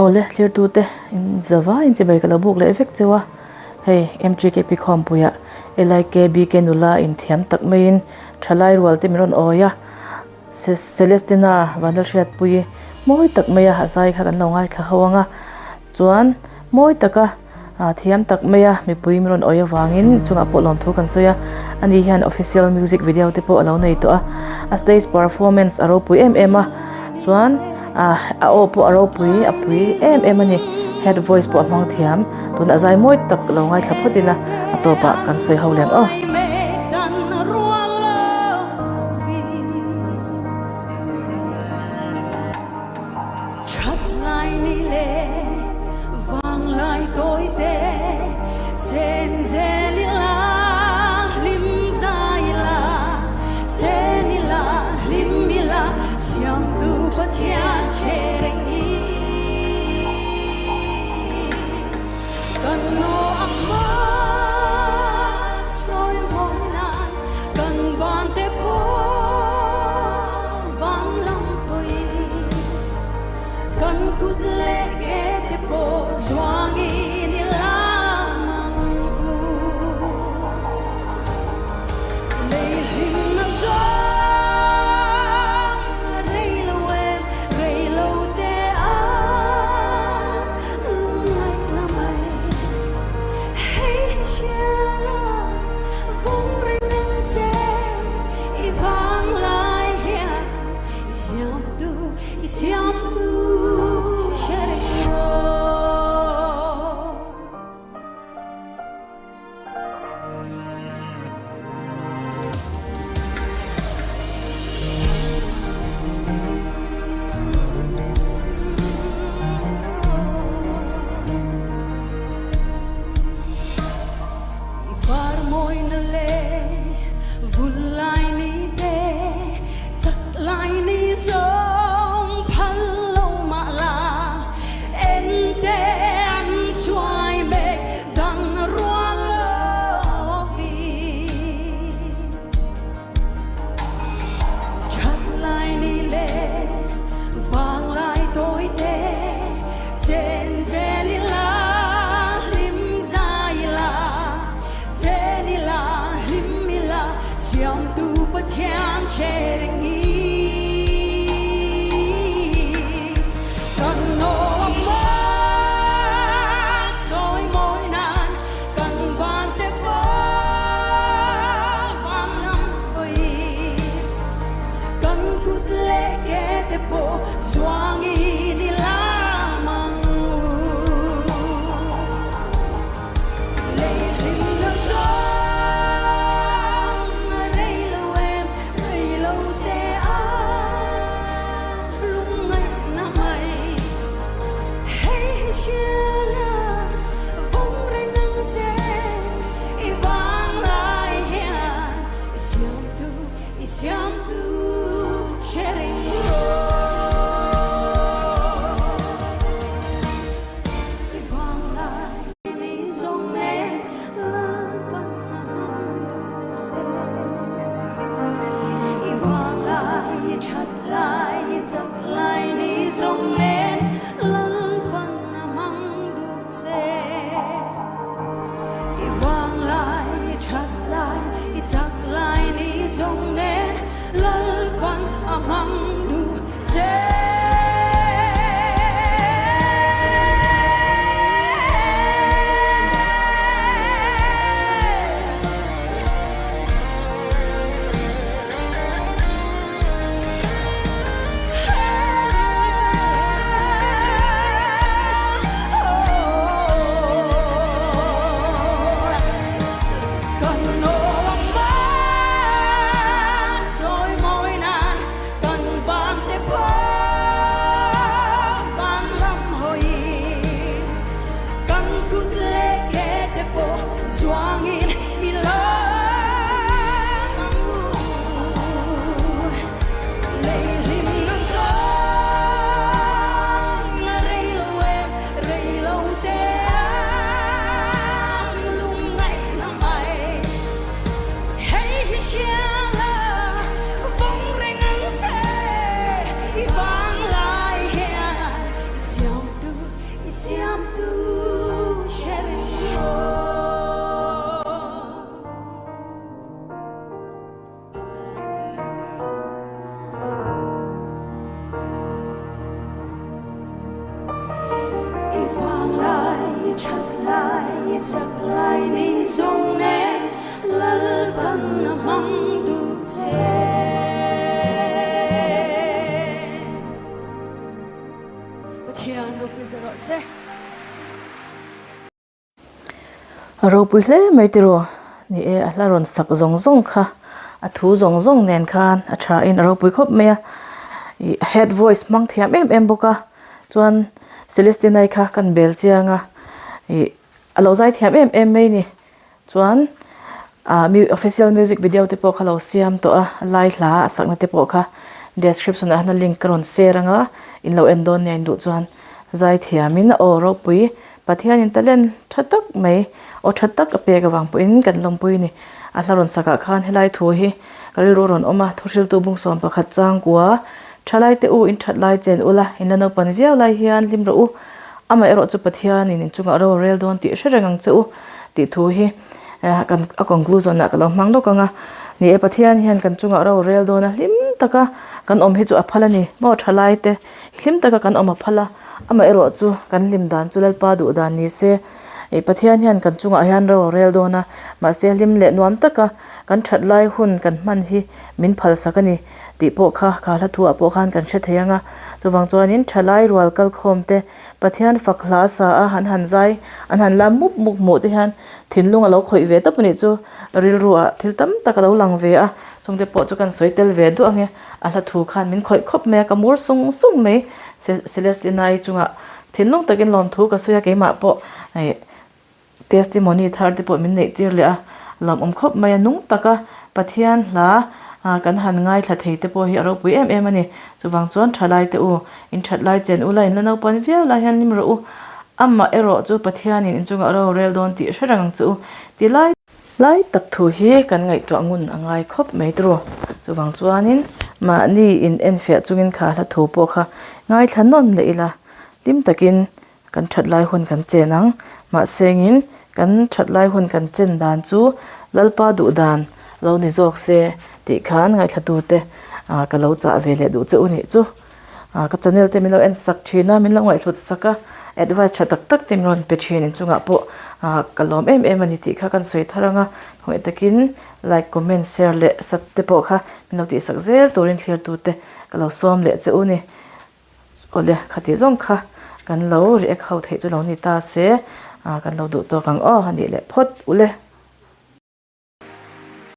Awle thlirtute in zavaiin chibai ka lo buk leh vek cheu a, hei MTKP khawmpuiah LIKBK nula inthiam tak maiin thalai rual te min rawn awi a, Celestina Vanlalhriatpuii mawi tak maia a zai kha kan lo ngaithla ho ang a, chuan mawi taka thiam tak maia mipui min rawn awi avangin chungah pawh lawmthu kan sawi a, ani hian official music video te pawh a lo nei tawh a, a stage performance a ropui em em a, chuan a aw pawh a ropui a pui em em a ni, head voice pawh a hmang thiam, tuna zai mawi tak lo ngaithla phawt ila a tawpah kan sawi ho lem aw. I siamtu hre reng rawh. I vang lai, i that lai, i chak lai ni zawng nen Lalpan a hmang duh che. Pathian ropui ber rawh se. A ropui hle mai tiraw ni e a hla rawn sak zawng zawng kha a thu zawng zawng nen khan a tha in a ropui khawp mai a ih head voice hmang thiam em em bawk a chuan Celestina-i kha kan bel chiang a ih a lo zai thiam em em mai a ni. Chuan ah official music video te pawh kha lo siam tawh a lai hla a sakna te pawh kha description ah hian a link ka rawn share anga in lo en dawn nia in duh chuan zai thiam in aw ropui Pathian in talent tha tak mai aw tha tak a pek avang pawhin kan lawmpui a ni a hla rawn sak ah khan helai thu hi ka rilru a rawn awm a thuhriltu bungsawm pakhat changkua thalai te u in that lai chen ula in la naupan viau lai hian hlim rawh u amaherawh chu Pathian in inchungah ro a rel dawn tih hre reng ang che u. Tih thu hi kan a conclusion ah ka lo hmang lawk ang a, ni e Pathian hian kan chungah ro rel dawn a hlim taka kan awm hi chu a phal a ni maw thalai te hlim taka kan awm a phal a amaherawh chu kan hlim dan chu Lalpa duh dan ni se ih Pathian hian kan chungah hian ro rel dawn a mahse hlim leh nuam taka kan that lai hun kan hman hi min phal sak a ni tih pawh kha kha hla thu ah pawh khan kan hre thei ang a chuvang chuanin thalai rual kalkhawm te Pathian fak hla sa a an han zai, an han lam mup mup hmuh te hian thinlung a lo khawih ve tawp a nih chu. Rilru ah thil tam tak a lo lang ve a, chungte pawh chu kan sawi tel ve duah ang e. A hla thu khan min khawih khawp mai a, ka mur sung sung mai. Celestina-i chungah thinlung takin lawmthu ka sawi a, keimah pawh ih Testimony thar te pawh min neih tir leh a, lawmawm khawp mai a, nung taka Pathian hla kan han ngaithla thei te pawh hi a ropui em em a ni. Chuvang chuan thalai te u, in that lai chen ula, in la naupan viau lai hian hlim rawh u, amah erawh chu Pathianin in chungah ro rel dawn tih hre reng ang che u ti lai lai tak thu hi kan ngaihtuah ngun a ngai khawp mai tawh. Chuvang chuanin mahni in enfiah chungin kha hla thu pawh kha ngaithla nawn leh ila, hlim takin Kan that lai hun kan chen ang. Mahsengin kan that lai hun kan chen dan chu Lalpa duh dan lo ni zawk se tih khan ngaithlatute ka lo chah ve leh duh che u nih chu. Ka channel te min lo en sak thin a, min lo ngaihhlut sak a, advice tha tak tak te min rawn pe thin inchungah pawh ka lawm em em a ni tih kha kan sawi thar ang a. Hmawih takin like, comment, share leh sub te pawh kha min lo tihsak zel turin thlirtute ka lo sawm leh che u ni. Awle, khati zawng kha kan lo react ho theih chu lo ni ta se, kan lo duh tawk ang aw, a nih leh phawt ule.